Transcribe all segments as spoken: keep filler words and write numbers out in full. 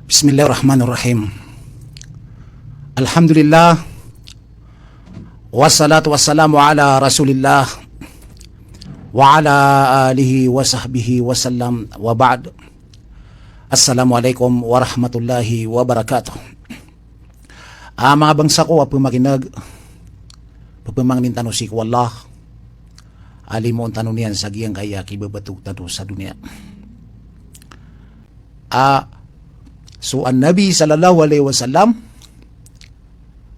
Bismillahirrahmanirrahim. Alhamdulillah. Wassalatu wassalamu ala Rasulillah wa ala alihi wa sahbihi wa sallam, wa ba'd. Assalamualaikum warahmatullahi wabarakatuh. Ah, manga bangsa ko a pemakineg, pepemangnin tano sii ko Allah a limoon tano niyan sa giyangkaya kibebatog tano sa doniya. Ah, so an-Nabi sallallahu alaihi wasallam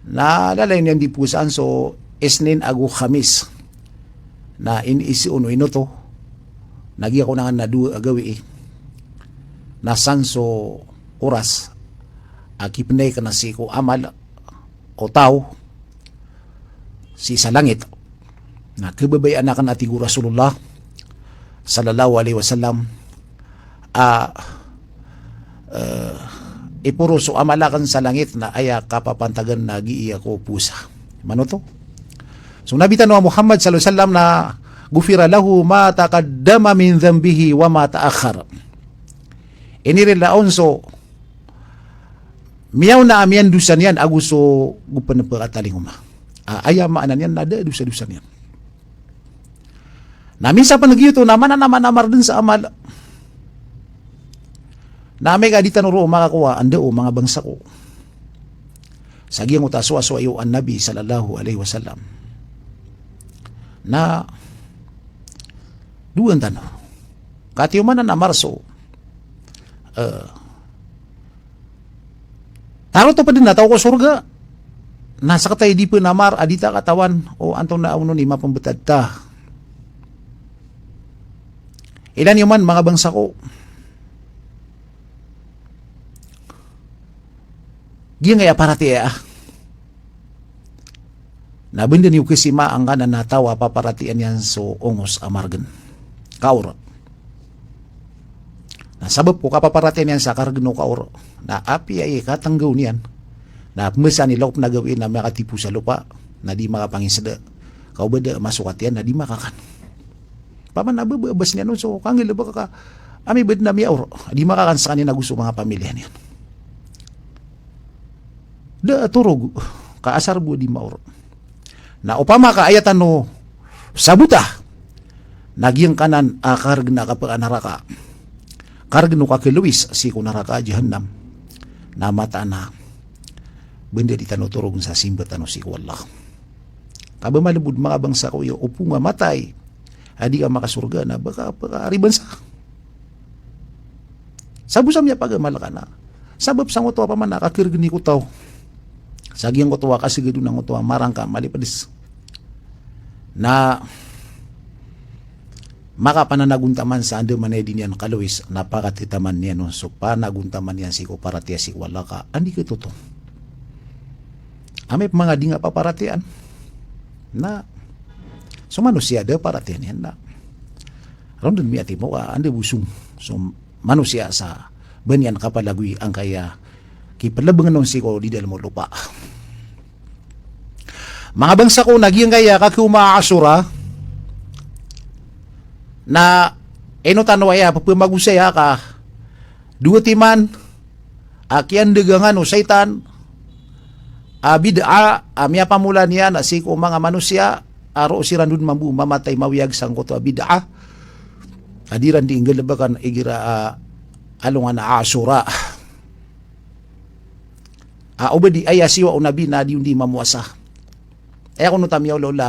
na lalay niyan di powasaan so Isnin ago Khamis. Na iniiza on o inoto na giya ko nangan na dowa a gawii. Na san so oras a kipenay kena sii ko amal o taw sii sa langit. Na kebabayaan aken a tig o Rasulullah sallallahu alaihi wasallam a, eh, iporo so amal aken sa langit na aya kapapantagan na giya ko powasa. Manoto? So Nabi tano a Muhammad sallallahu alaihi wasallam na ghufira lahu ma taqaddama min dhanbihi wa ma ta'akhkhar. Inirila on so miyaona a miyandosa niyan ago so go pen pekatalingoma. Ah, aya maana niyan na da a dosa-dosa niyan. Na minsan pen giyoto na mana na manamar den sa amal. Na amay ka di tano roo makakowa, anda o manga bangsa ko. Sa giyangkoto a sowasowa iyo an-Nabi sallallahu alaihi wasallam. Na dowan tano. Katiyo mana na marso. Eh, taro to peden a taw ko sorga. Na sekatay di pen amar a di ta katawan o antonaa onon i mapembetad ta. Ilay niyo man manga bangsa ko. Giyangkaya paratiyaya. Na benda niyo kesima angkanan a taw a paparatiyayaan iyan so ongos a margen. Kaor. Na sabap ko kapaparatiyayaan iyan sa karegen o kaor. Na apiya i katenggaw niyan. Na pemesaan i lokep na gawii na makatipo sa lopa. Na di makapangiseda. Kaw beda masokat iyan na di makakan. Paman a bebebes niyan on so kanggalebek ka, ami bed na miyaor, di makakan sekaniyan ago so manga pamilya niyan. Da a torog ka asar bo a di maor. Na opama ka aya tano sabota na giyangkanan a karegen a kapekanaraka, karegen o kakelowis sii ko naraka jahannam, na mataan a benda di tano torogen sa simba tano sii ko Allah. Ka ba malebod manga bangsa ko iyo, opama matay a di ka makasorga na baka, baka riban sa. Sabo sa miyapagamal ka na. Sabap sangkoto a paman a kakeregen i ko taw. Sa giyangkoto a kasegedon angkoto a marangka malipedes. Na makapananagontaman sa andamanaya i di niyan kalowis, na pakatitaman iyan on so panagontaman iyan sii ko paratiyaya sii ko Allah ka andi ketoto. Amay pman a di nga paparatiyayaan. Na so manosiya da a paratiyayaan iyan na. Ron den miyatimo a anda bo song so manosiya sa ba niyan kapalagoy angkaya kipelebengen on sii ko di dalem o lopa. Manga bangsa ko, na giyangkaya kakeoma a Ashura, na ino tano aya pepemagosaya ka dowa timan a kiyandegangan o shaytan a bid'ah a miyapamola niyan sii ko manga manosiya a roo siran den mambo mamatay mawiyag sangkoto a bid'ah a di ran di nggalebekan igira a alongan a Ashura. A, o ba di aya siyowa o Nabi na di on di mamowasa. Aya kon oto a miyaolaola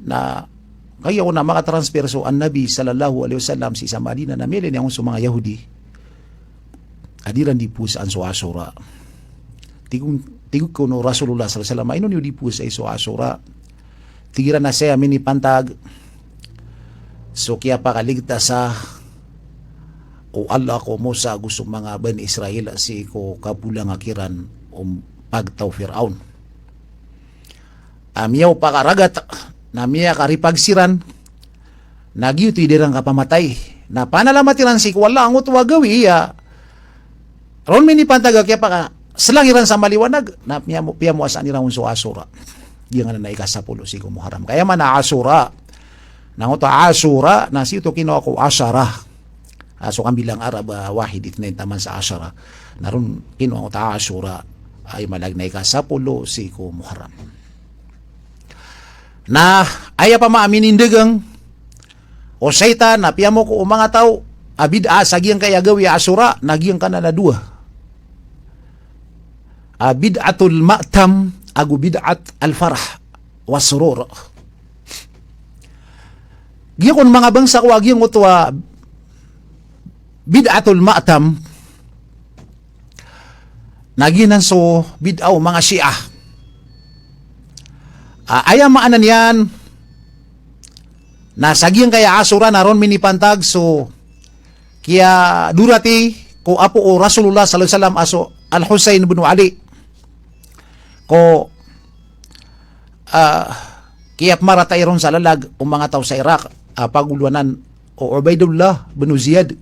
na kagiya kon a makatransfer so an-Nabi sallallahu alaihi wasallam sii sa Madinah na miyailay niyan kon so manga Yahudi a di ran di powasaan so Ashura. Tig on, tig kon o Rasulullah sallallahu alaihi wasallam a ino niyo di powasai so Ashura. Tig iran a saya minipantag so kiyapakaligtasa o Allah ko Musa ago so manga Bani Israil sii ko kabolanga kiran o pagtaw o Firaun. A miyaopakaragat na miyakaripag siran na giyoto i di ran kapamatay. Na panalamat iran sii ko Allah angkoto a gawii a ron minipantag a kiyapakaselang iran sa maliwanag, na piyamo-, piyamowasaan iran on so Ashura. Giyanan a ika sapolo sii ko Muharram. Ka aya maana a Ashura. Na angkoto a Ashura, na sii oto kinowa ko ashara. Ah, so kambilang Arab a wahid, ithnain, taman sa ashara. Na ron kinowa angkoto a Ashura, aya maana niyan na ika sapolo sii ko Muharram. Na aya pman a minindegeng o shaytan a piyamoko o manga taw a bid'ah sa giyangkaya gawii a Ashura, na giyangkanan a dowa. A bid'atul ma'tam ago bid'at al-farah wa surur. Giyangkoto a manga bangsa ko a giyangkoto a bid'atul ma'tam, na giyanan so bid'ah o manga Shia. Ah, aya maana niyan na sa giyangkaya Ashura na ron minipantag so kiyadorati ko apo o Rasulullah sallallahu alaihi wasallam a so Al-Husayn bin Ali ko, ah, kiyapmarata iron sa lalag o manga taw sa Iraq, ah, pagolowanan o Ubaidullah bin Ziyad,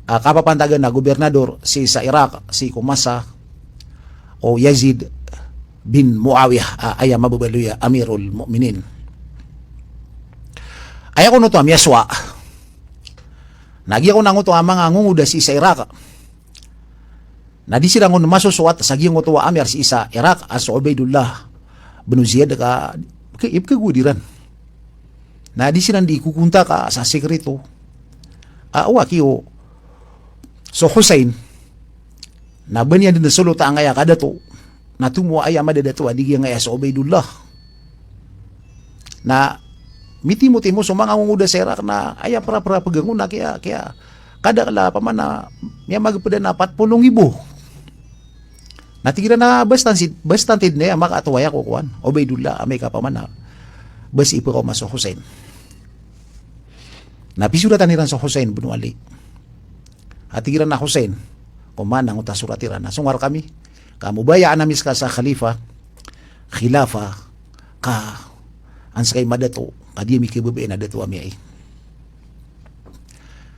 ah, kapapantagan a gobernador sii sa Iraq sii ko masa o Yazid bin Muawiyah, ah, aya mababaloy a Amirul Mu'minin. Aya kon oto a miyasowa na giyangkoto a manga ngongoda sii sa Iraq, na di siran kon masosowat sa giyangkoto a amir sii sa Iraq a so Ubaidullah bin Ziyad ka, ka, ipkagowad iran. Na di siran di kokontak a sa sekreto a oway ki o so Husayn na ba niyan den solotan angkaya kadato, na tomo a aya madadato a di giyangkaya so Ubaidullah. Na mitimotimo so manga ngongoda sa Iraq na aya prapra pegangon na kiya, kiya, kadakl a pman a miyamagpd a pat polo nggibo. Na tig iran a basta sid, basta sid na aya makatowa aya ko kowan, Ubaidullah, amay ka pman a ba sii pkaoma so Husayn. Na pisoratan iran so Husayn bin Ali. A tig iran a Husayn, ko maana angkoto a sorat iran na songar kami ka mobayaan ami ska sa khalifa, khilafa, ka an ska i madato, ka di ami khababayaan a dato ami ai.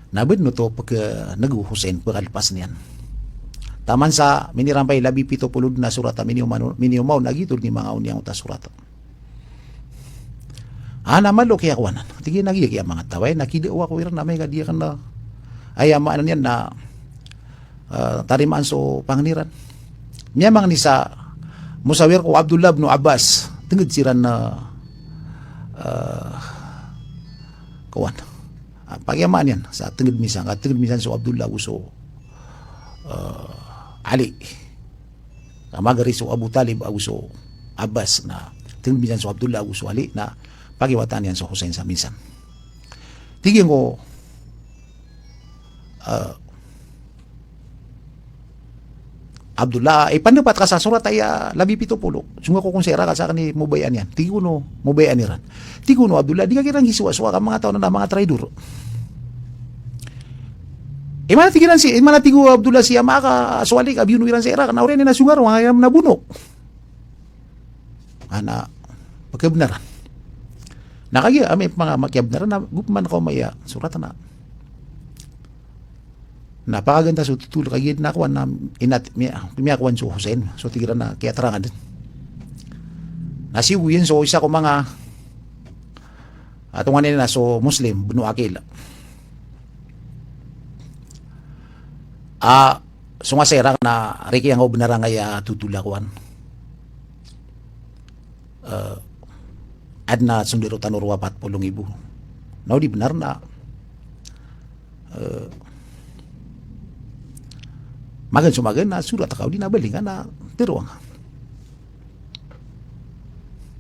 Na ba den oto pkhaneg o Husayn, pkhalpas niyan. Taman sa minirampay labi pito polo den a sorat a minioma, minioma on a giyoto den i manga oni angkoto a sorat. A na malo kiyakowanan. Tig iyan a giya kiya manga taw ai na kidaawa ko iran amay ka di akn a, aya maana niyan na, ah, tarimaan so pangni ran. Miyamangni sa mosawir ko Abdullah bin Abbas. Tenged siran na, ah, kowan. Ah, pakiyamaan iyan sa tenged misan, ka tenged misan so Abdullah ago so, ah, Ali. Ka magari so Abu Talib ago so Abbas na tenged misan so Abdullah ago so Ali na pakiwatan iyan so Husayn sa minsan. Tig iyan ko, ah, Abdullah, ipandapat ka sa sorat aya labi pito polo. Songa ko kon sa Iraq ka sa kani mobayaan iyan. Tig iyan ko no, mobayaan iran. Tig iyan ko no, Abdullah, di ka kiran gisowasowa ka manga taw na manga traidor. Iman a tig iran si, iman a tig o Abdullah si ama ka so Ali ka biyono iran sa Iraq, na oriyan iyan na songa ron, aya na bono. Ana, pkhabnaran. Na kagiya, amay pman a makiyabnaran, na go pman kaoma aya sorat na. Na pakagantan so totol kagiya na kowan na inat, miya, miyakowan so Husayn, so tig iran na kiyaterangan den. Na siyogo iyan so isa ko manga, a tonganay na so Muslim bin Aqil. A, songa sa Iraq na riki angka o bnar angkaya totol a kowan. Eh, adn a sondaro tano roo a pat polo nggibo. Na o di bnar na, eh, magan so magan na sorat ka o di na balingan na tero angka.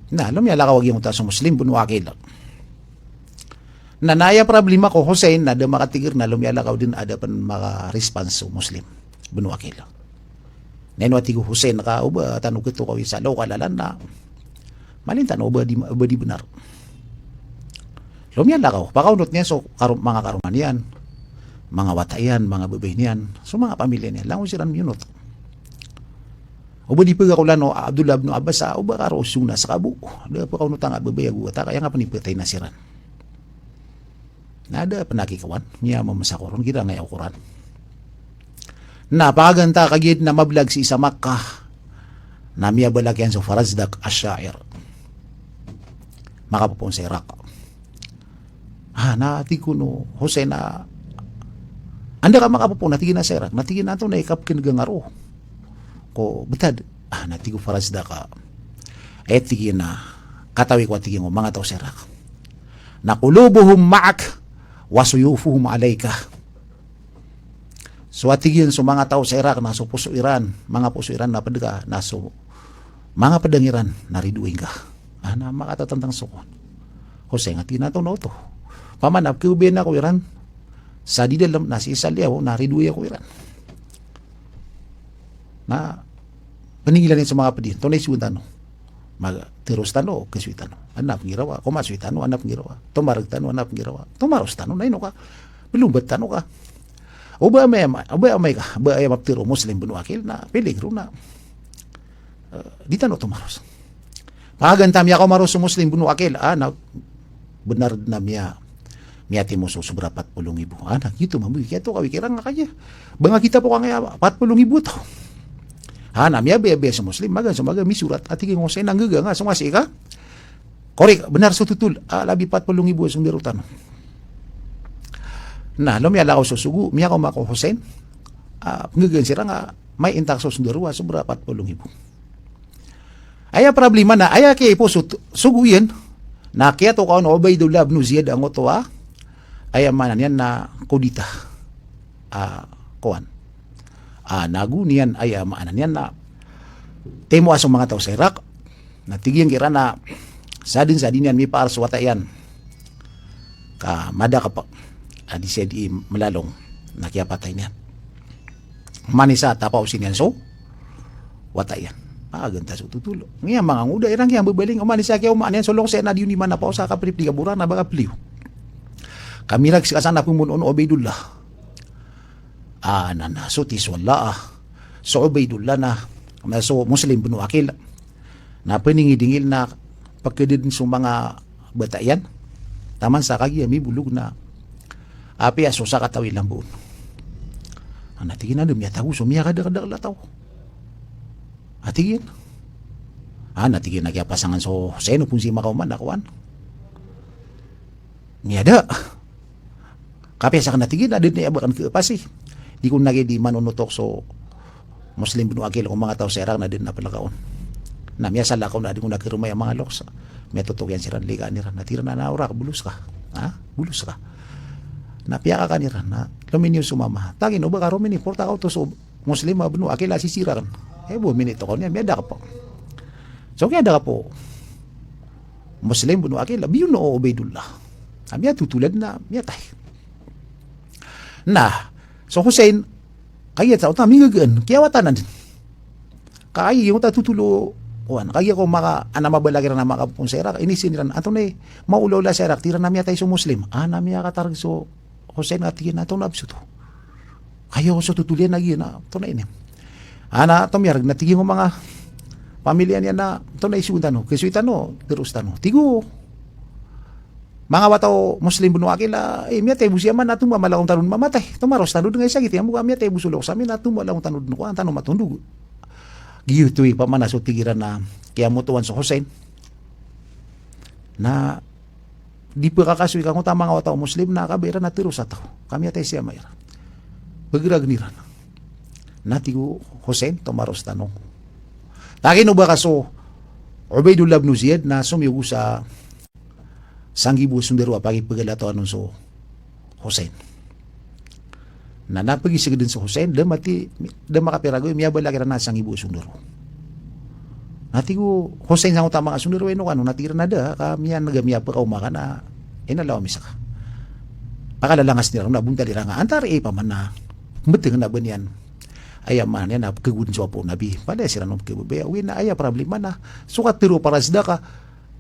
Na, lomiyalakaw a giyangkoto a so Muslim bin Aqil. Na, na aya problema ko Hussein na da makatigr na lomiyalakaw dn a da pn makaresponse so Muslim bin Aqil. Na ino a tig o Hussein ka o ba tano gto kawi sa local a lalan na malin tano o ba di, o ba di bnar. Lomiyalakaw, pakaonot niyan so karo-, manga karoma niyan, manga wata iyan, manga babay niyan, so manga pamilya niyan, langon siran miyonot. O ba di pagakolan o Abdullah bin Abbas a o ba karo song na ska bo, da pakaonot angka babay ago wata ka aya ngka pn i ptay na siran. Na da pn a kikowan, miyamamasa ko ron, giyangkaya Qur'an. Na paganta kagiya dn a mablag sii sa Makkah, na miyabalak iyan so Farazdak ash-sha'ir. Makapopoon sa Iraq. Ah, na tig kon o Hussein a Anda ka makapopoon, na tig iyan, sa Iraq? Na tig iyan, antonaa i kapkn'ga ngka roo ko btad? Ah, na tig o Farazdak a, aya tig iyan a katawi ko, a tig iyan, ko manga taw sa Iraq na qulubuhum ma'ak wa suyufuhum alayka. So, a tig iyan, so manga taw sa Iraq na so poso iran, manga poso iran na pd ka, na so manga pdang iran na ridoay ngka. Ah, na makatatantang so kowan. Hussein a tig iyan a, antonaa oto? Opama na pkhababayaan ako iran sa di dalm, na sii sa liyawaw na ridoay ako iran. Na pningilan iyan so manga pd iyan, antonaa i sogoan tano? Mag-, teros tano, kasoy tano? Adn a pnggirawa. Komasoy tano, adn a pnggirawa. Tomarg tano, adn a pnggirawa. Tomaros tano, na ino ka? Blombat tano ka. O ba amay, o ba amay ka, ba aya maptharo o Muslim bin Aqil na piligro na, eh, di tano tomaros. Pagantam iya ko maros o Muslim bin Aqil, ah, na bnar na miya, miyatimo so sobra pat polo nggibo. Ah, na giyoto mambo i kiyatokawi kiran ngka kaya. Ba nga kita po ka ngaya pat polo nggibo taw. Ah, na miyabayabaya so Muslim, magaan so magaan misorat, a tig iyan, o Hussein, na nggaga nga so ngasi ka. Korek, bnar so totol a labi pat polo nggibo a sondaro tano. Na lomiyo a lakaw so sogo, miyakaoma ko Hussein a pnggagaan siran a may intak so sondaro a sobra pat polo nggibo. Aya problema na aya kiyaiposo o sogo iyan na kiyatokawan o Ubaidullah bin Ziyad angkoto a, aya maana niyan na kudita. Ah, kowan. Ah, nago niyan, aya maana niyan na timoa so manga taw sa Iraq. Na tig iyan kiran a sadn sa di niyan mipaar so wata iyan ka madakp a di siya di mlalong, na kiyapatay niyan. Oman i sa tapaosi niyan so wata iyan. Pagantam so totol. Ngiya manga ngoda iran kiyambabaling, oman i sa kiyaoma niyan so lokes iyan a di on di man a paos a kaprip di kabora na ba kapliyo. Kamirag ska san a pmonoon o Ubaidullah. Ah, na, na so tiso a, ah, so Ubaidullah na, na so Muslim bin Aqil na pningidingil na pkdadn so manga bata iyan. Taman sa kagiya mibolog na apiya so sakataw i lambo on. Ah, na tig iyan a da miyatago so miyakadakdakl a taw, a tig iyan. Ah, na tig iyan a kiyapasangan so Hussein o pn sii makaoma na kowan. Miyada. Kapiya sakn a tig iyan a da dn aya ba kn khapasi. Di kon lagid i manonotok so Muslim bin Aqil ko manga taw sa Iraq na da dn a plkaon. Na miyasalakaw na di kon a kharomay a manga lokes. Miyatotok iyan siran, likaan iran. Na tig iran a, na orak, bolos ka. Ha? Bolos ka. Na piyakakan iran. Na lominiyo so mama. Tig iyan, o ba ka romini, porta ka oto so Muslim a bin Aqil a sisii rakn. Eh, bo minitokaw niyan, miyadakp. So kiyadakp o Muslim bin Aqil a biyono o Ubaidullah. A miyatotol adn a miyatay. Na so Hussein, kagiya sa oto a minggagaan, kiyawatan adn. Kagiya oto a totol o, wan, kagiya ko maka, ana mabala kiran a makapopoon sa Iraq, inizaan iran, antonaa i maolaola sa Iraq, tig iran a miyatay so Muslim. Ana miyakatarg so Hussein a tig iyan a, antonaa bs oto? Kagiya ko so totol iyan a giya na, antonaa ini? Ana tomiyarg na tig iyan ko manga pamiliya niyan a, antonaa i sogoan tano? Kasoy tano, teros tano? Tig o manga wata o Muslim bin Aqil a, eh, miyatay bo si Yaman a tomo a mala on tano dn mamatay. Tomaros tano dn, ngkai sakit iyan bo ka miyatay bo so lokes ami na tomo a mala on tano dn, kowan, tano matondog. Giyoto i pamana so tig iran a kiyamotowan so Hussein. Na di pkakasoy ka angkoto a manga wata o Muslim na kabaya iran a teros a taw ka miyatay si ama iran. Pgragn iran. Na tig o Hussein, tomaros tano. Tig iyan o ba ka so Ubaidullah bin Ziyad na somiyogo sa sanggibo a sondaro a pakipagalatowan on so Hussein. Na, na pagisgdn so Hussein, da mati, da makapira go, miyabala kiran a sanggibo a sondaro. Na tig o Hussein sangkoto a manga sondaro, ino kano? Na tig iran a da, ka miyan'g a miyapakaoma ka na inalaw ami ska. Pakalalangas iran on na bontal iran ka antaa i pamana, mbtng na ba niyan, aya maana niyan na pkhagowad so apo o Nabi. Palaya siran on pkhababaya. Oway, na aya problema na so katharo o Farazdak a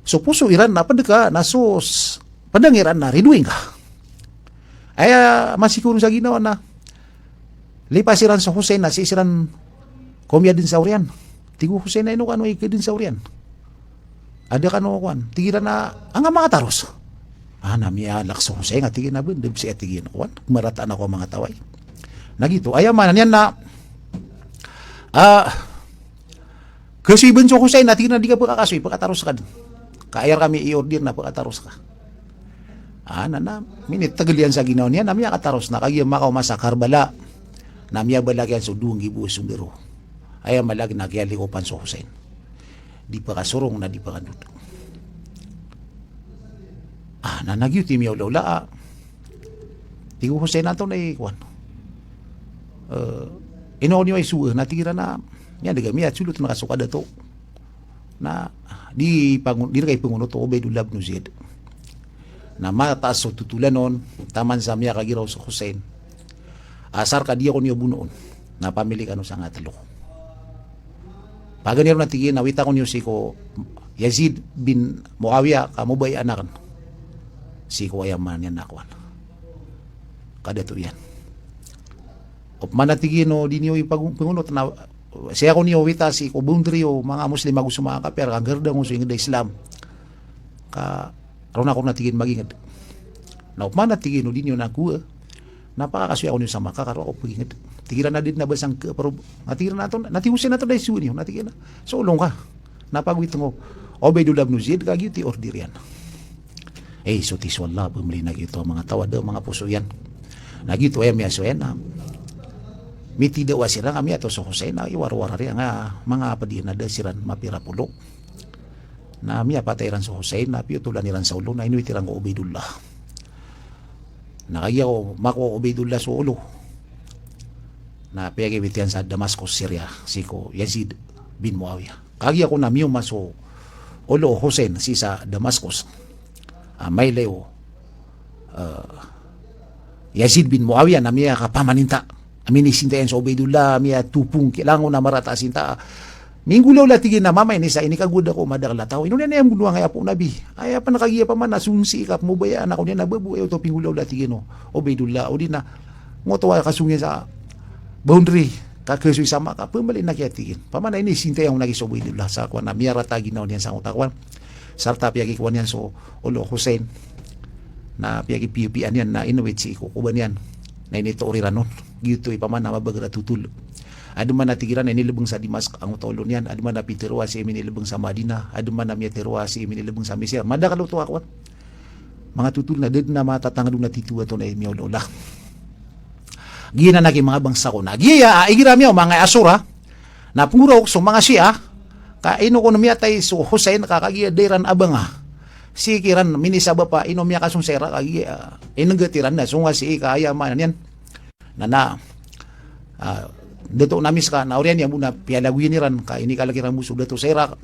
so poso iran na pd ka, na so s-, pdang iran na ridoay ngka. Aya masiko ron sa ginawa na lipas iran so Hussein na sii siran komiyadn sa oriyan. Tig o Hussein a, ino kano i kadn sa oriyan? Ada kano kowan? Tig iran a, anga makataros. Ah, na miyalak so Hussein a tig iyan a, ba, da bs aya tig iyan, kowan, marata na ko a manga taw ai. Na giyoto, aya maana niyan na, ah, kasoy bn so Hussein a tig iran a di ka pkakasoy, pkataros ka dn. Ka aya rkami i-order na pkataros ka. Ah, na, na, minitagel iyan sa ginawa niyan, na miyakataros, na kagiya makaoma sa Karbala, na miyabalak iyan so dowa nggibo a soldado. Aya maana na kiyalikopan so Hussein. Di pakasorong na di pakandod. Ah, na, na giyoto i miyaolaola, ah. Tig o Hussein antonaa i kowan. Eh, ino niyo ay suwa, na tig iran a, miyandeg ami a solot na ka so kadato. Na di pangon-, di reka ipangonot o Ubaidullah bin Ziyad. Na mataas so totolan on, taman sa miyakagiraw so Hussein. Asar ka di ako niyo bonoon. Na pamili kano sa nga telo. Paganay ron a tig iyan a wita ko niyo sii ko Yazid bin Muawiya ka mobaya aken. Sii ko aya maana niyan na kowan. Kadato iyan. Opama na tig iyan o di niyo ipagu-, pangonot na, sii ako niyo wita sii ko boundary o manga Muslim ago so manga kapir, ka nggarda ngka so inged a Islam. Ka roo ako ron a tig iyan maginged. Na opama na tig iyan o di niyo nakowa, na pakakasoy ako niyo sa Makkah, ka roo ako paginged. Tig iran a di na ba sangka, pero, na tig iran a anto, na tig o Hussein antonaa i sowa niyo, na tig iyan a, so olo ngka. Na pagowit ngka o Ubaidullah bin Ziyad, ka giyoto i order iyan. Eh, so tiso Allah, pemeli na giyoto a manga taw a da a manga poso iyan. Na giyoto aya miyasowa iyan a mitidawa siran ka miyato so Hussein, na iwarowar iyan a manga ped iyan a da siran mapira polo. Na miyapatay iran so Hussein, na piyotolan iran sa olo, na inowit iran ko Ubaidullah. Na kagiya ko makowa o Ubaidullah so olo, na piyakawit iyan sa Damascus, Syria, sii ko Yazid bin Muawiya. Kagiya ko na miyoma so olo o Hussein sii sa Damascus, ah, mailay o, eh, Yazid bin Muawiya na miyakapamaninta. A minisinta iyan so Ubaidullah, miyatopong, kailangan na marata a sinta. Minggolawla, tig iyan a mama ini sa ini kagoda ko madakel a taw. Ino niyan aya mgolawla angkaya apo o Nabi. Aya pen kagiya pamana sonsii ka pmobayaan ako niyan a babo, aya oto pinggolawla, tig iyan o Ubaidullah. O di na ngoto a kasong iyan sa boundary, ka kasoy sa Makkah, pemeli na kiya, tig iyan. Pamana ini sinta iyan o Nabi so Ubaidullah sa kowan a miyarata a ginawa niyan sa ngoto a kowan. Sarta piyakikowa niyan so olo o Hussein. Na piyakipiyapiyaan iyan na inowit sii ko koba niyan. Na initoor iran on. Giyoto i pamana mabager a totol. Aden man a tig iran a inilebeng sa Dimask angkoto a olo niyan. Aden man a piteroa sii minilebeng sa Madinah. Aden man a miyateroa sii minilebeng sa Misir. Madakel oto a kowan. Manga totol na da den a matatanged on a tito a tonaa i miyaolaola. Giyanan aki manga bangsa ko na. Giya, ah, igira miyaoma angkaya Ashura, na penggoraok so manga Shia, ka ino kon miyatay so Hussein ka kagiya da iran abanga. Sii kiran minisabap a ino miyakasong sa Iraq, kagiya, ah, inengget iran na so nga sii ka aya maana niyan. Na, na, ah, dato na miska na oriyan iyan bo na piyalagoyan iran ka inikalek iran bo so dato sa Iraq.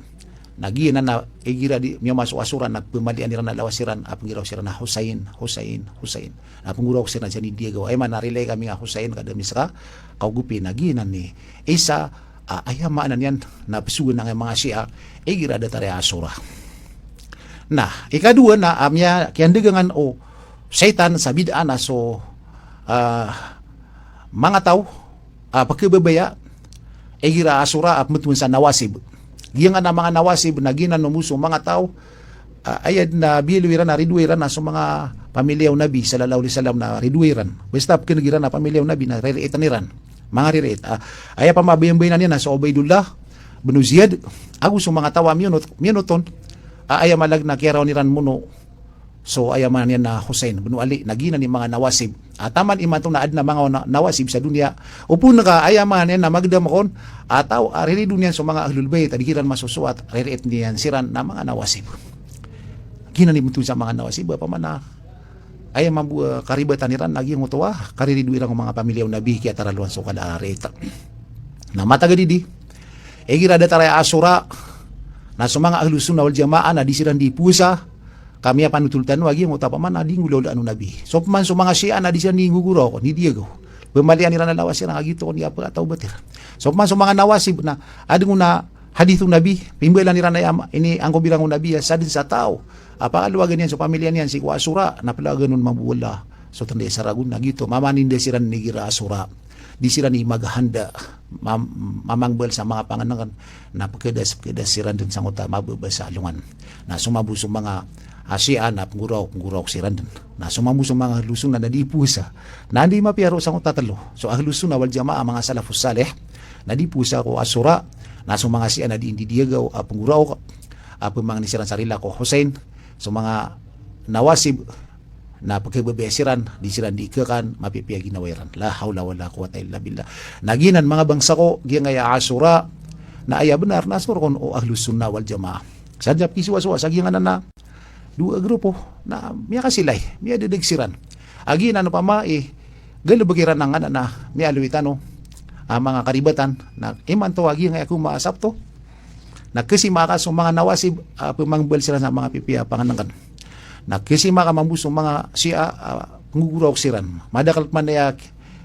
Na giyanan na igira di miyaoma so Ashura na pemalian iran a lawas iran a penggiraw siran a Hussein, Hussein, Hussein. Na penggoraok siran sa ini diyagaw. Aya maana a rilai kami nga Hussein ka da miska kaogopi, na giyanan i isa, ah, aya maana niyan na pesogan angkaya manga Shia igira datar aya Ashura. Na ikadowa na, ah, miyakiyandegangan o shaytan sa bid'ah na so, ah, manga taw a pekebebaya igira Ashura a pemetowan sa Nawasib. Giyangan a manga Nawasib na giyanan o bo so manga taw, ah, aya den a biyaloy iran a ridoay iran a so manga pamilya o Nabi sallallahu alaihi wasallam na ridoay iran. Basta pekeneg iran a pamilya o Nabi na ririiten iran. Manga ririit. Ah, aya pamabayambayanan iyan a so Ubaidullah bin Ziyad ago so manga taw a miyonot, miyonot on. Ah, aya maana na kiyarawan iran mono so aya maana niyan na Hussein bin Ali, na giyanan i manga Nawasib. Ah, taman imanto na aden a manga na-, Nawasib sa doniya. Opama ka aya maana niyan na magedam kon a taw a riridoay niyan so manga Ahlul Bayt, a di kiran masosowat, ririit niyan siran na manga Nawasib. Giyanan i betowan sa manga Nawasib, opama na aya mambo, eh, karibatan iran na giyangkoto a kariridoay iran ko manga pamilya o Nabi, kiyataralowan so kada a riit. Na matag a didi, igira datar aya Ashura, na so manga Ahlus Sunnah wal Jamaah na di siran di powasa, ka miyapanotol tano a giyangkoto a pamana di nggolawlaan o Nabi. So peman so manga Shia na di siran di nggogoraok, di diyagaw. Pemalian iran a lawas iran a giyoto kon di apakatawbat iran. So peman so manga Nawasib na aden on a hadith o Nabi, pimbalan iran a aya ma-, ini angkobiran o Nabi a sa den sa taw a pakalowagan iyan so pamilya niyan sii ko Ashura, na pelagan on mambo o Allah so tanda i saragon, na giyoto mamaninda siran igira Ashura. Di siran i maghanda, mam-, mamangbaal sa manga pangenengen, na pekedas, pekedas siran den sangkoto a mababa sa alongan. Na so mambo so manga, ah, Shia na penggoraok, penggoraok siran den. Na so mambo so manga Ahlus Sunnah na di powasa. Na anda i mapiya roo sangkoto a telo? So Ahlus Sunnah wal Jamaah, manga Salafus Salih, na di powasa ko Ashura. Na so manga Shia na di, di diyagaw a penggoraok a pemangni siran sa rila ko Hussein. So manga Nawasib na pkhababaya siran, di siran di khakan, mapipiya ginawa iran. La hawla wala quwwata illa billah. Na giyanan manga bangsa ko, giyangkaya Ashura, na aya bnar na so rkon o Ahlus Sunnah wal Jamaah. Sa dn sa pkisowasowa sa giyanan a dowa a grupo, na miyakasilay, miyadadg siran. A giyanan opama i galbk iran angkanan a miyaaloy tano a manga karibatan, na imanto a giyangkaya koma a Sabto, na khasima ka so manga Nawasib a pmangbal siran sa manga pipiya a pangnngkn. Na khasima ka mambo so manga Shia a pnggogoraok siran. Madakl pman aya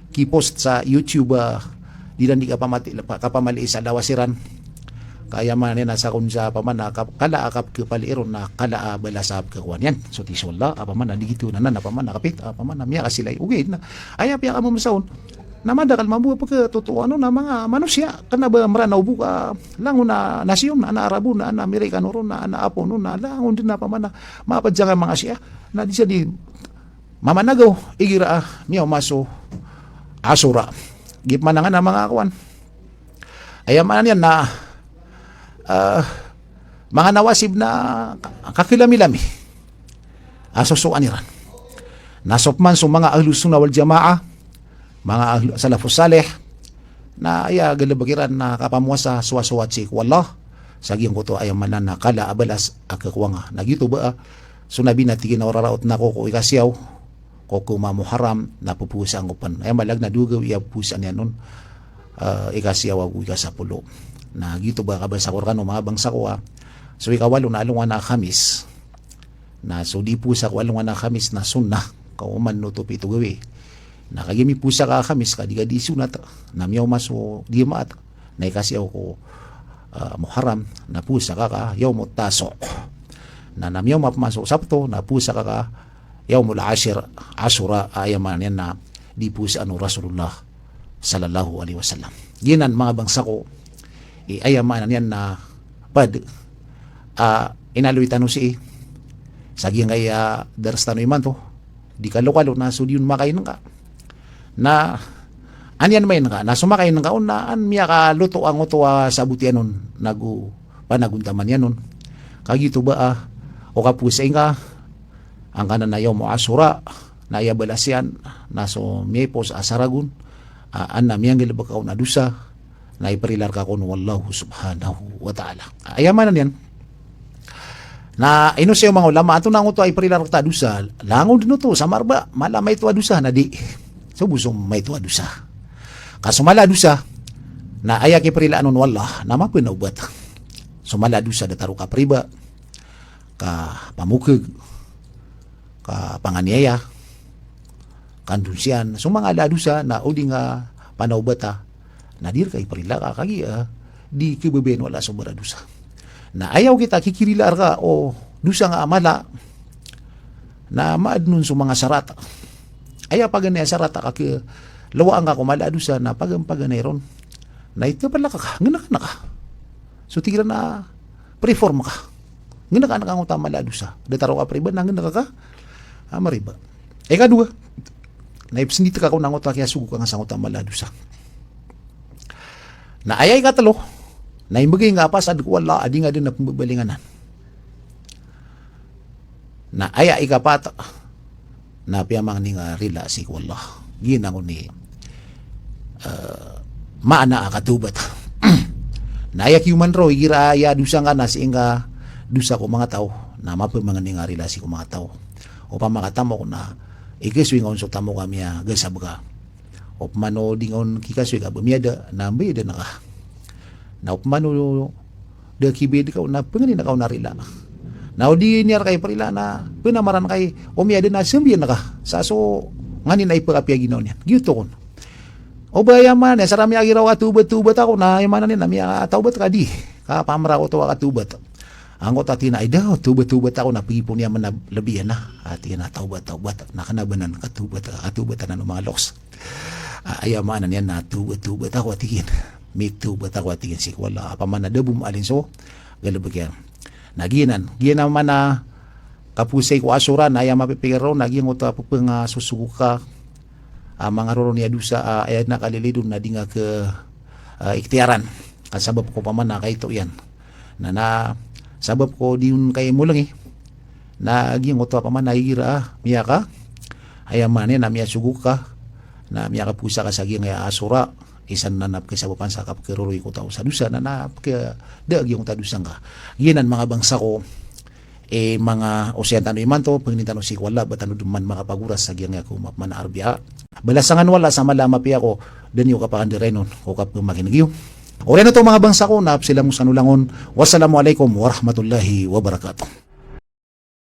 ki-post sa YouTube a di ran di kapamati, kapamali sa lawas iran. Ka aya maana niyan na sakn sa opama na kap-, kala a kapkhapali iron na kala a balas a pkhakowa niyan. So tiso Allah, opama na di giyoto na, na opama na kapit, opama na miyakasilay. Ogaid na aya piyakamamrsa on na madakl mambo a pkhatotooan on a manga manosiya, kna ba Mranaw bo ka langon a nasyon, ana Arabo on, ana Amerikano ron, ana Apon on, na langon dn a opama na mapd sangkai a manga Shia. Na di sa di mamanagaw igira a miyaoma so Ashura. Giya pman angkanan a manga kowan. Aya maana niyan na, ah, manga Nawasib na kakhilamilami a sosoan iran. Na so pman so manga Ahlus Sunnah wal Jamaah, manga ahlu-, Salafus Salih, na aya galbk iran na kapamowasa sowasowat sii ko Allah, sa giyangkoto aya maana na kala a balas a khakowa nga. Na giyoto ba a so Nabi na tig iyan a oraraot ako ko ikasiyaw ko koma Muharram na ppowasaan ko pn. Aya maana na dowa gawii a ppowasaan iyan on, ah, ikasiyaw ago ikasapolo. Na giyoto ba a kabasa ko rkano manga bangsa ko a so ikawalo na alongan a Khamis. Na so di powasa ko alongan a Khamis na sunnah, ka oman oto pito gawii. Na kagiya mipowasa ka a Khamis ka di ka di sunnat, na miyaoma so Jumaat, na ikasiyaw ko, ah, Muharram, na powasa ka ka Yawmut Tasu'a. Na, na miyaoma pman so Sabto, na powasa ka ka Yawmul Ashir, Ashura, aya maana niyan na di powasaan o Rasulullah sallallahu alaihi wasallam. Giyanan manga bangsa ko, i aya maana niyan na pd a inaloy tano sii sa giyangkaya dars tano imanto, di kalokalo na so di on makainngka. Na an iyan mainngka, na so makainngka on na an miyakaloto angkoto a sabot iyan on, nago panagontaman iyan on. Kagiya oto ba a, o kapowasa ingka angkanan a Yawmu Ashura, na aya balas iyan na so miyaipos a saragon, a, an na miyanggalbk ka on a dosa, na iprila rka kon o Allahu subhanahu wa ta'ala. Aya maana niyan na ino sii o manga ulama, antonaa angkoto a iprila rkta a dosa, langon dn oto sa marba, mala maito a dosa na di. So bo so maito a dosa. Ka so mala a dosa na aya kiprilaan on o Allah na mapnawbat. So mala a dosa, datar o kapriba, kapamokhag, kapanganiyaya, kandonsiyan, so manga mala a dosa na o di nga panawbata, na di rka iprila ka kagiya di khababayaan o Allah so baradosa. Na aya okit a kikirila rka o dosa nga a mala, na maadn on so manga sarat. Aya paganay a sarat a kakhalowaan ka ko mala a dosa na pagan-, paganay ron na ito pala ka, ka, ngn ka, ngn ka. So tig iran a perform ka. Ngn ka, ngn ka angkoto a mala a dosa. Datar o kapriba na ngn ka ka, a, mariba. Ikadowa, na ipsndit ka kon angkoto a kiyasogo ka nga sa angkoto a mala a dosa. Na aya ikatlo, na imbgay nga a pasad ko Allah a di nga dn a pmbabalingan anan. Na aya ikapat, na piyamangni nga rila sii ko Allah. Giyanan kon i, eh, maana a katawbat. Na aya kiyoman roo igira aya dosa nga na sii nga dosa ko manga taw, na mapmangni nga rila sii ko manga taw. Opama ka tamok na ikasoy nga on so tamok a miyagasab ka. Opama o di nga on kikasoy ka ba miyada, na mbayadan ka. Na opama o da kibayad ka on na pangnin ka on a rila. Na o di niyan rka iprila na pnamaran ka i, o miyada na sambiyan ka. Sa so nganin a ipkapiya ginawa niyan. Giyoto kon. O ba aya maana niyan, sa ra miyagiraw a tawbat-tawbat ako na aya maana niyan na miyatawbat ka, di. Kapamra oto a katawbat. Angkoto a tig iyan a, ay da, tawbat-tawbat ako na pagipon iyan man a lbi iyan a. A tig iyan a tawbat, tawbat. Na kna ba nan katawbat, katawbat anan o manga loks. A, aya maana niyan na tawbat, tawbat ako a tig iyan. Mitawbat ako a tig iyan sii ko Allah. Opama na da bo maalin so galbk iyan. Na giyanan, giyanan maana a kapowasa ko Ashura, na aya mapipikir roo na giyangkoto a pphangasosogo ka a manga roro niyan a dosa a aya na kalilid on na di nga kha, a, iktiyaran. Ka sabap ko opama na kaito iyan. Na, na sabap ko di on kaimolngi. Na giyangkoto a opama na igira a miyaka, Aya maana niyan na miyasogok ka, na miyakapowasa ka sa giyangkaya a Asura, isa na na pkhasabapan sa kapkharoroy ko taw sa dosa, na na pkhada a giyangkoto a dosa ngka. Giyanan manga bangsa ko, eh, manga osayan tano imanto, pangnin tano sii ko Allah, ba tano dn man makapagoras sa giyangkaya ko mapman a Arbia. Balasan kano o Allah sa mala a mapiya ko, da niyo kapakandarainon ko kapkhamakingg iyo. Oriyan oto manga bangsa ko, na pzalam ko skano langon. Wassalamu alaikum warahmatullahi wabarakatuh.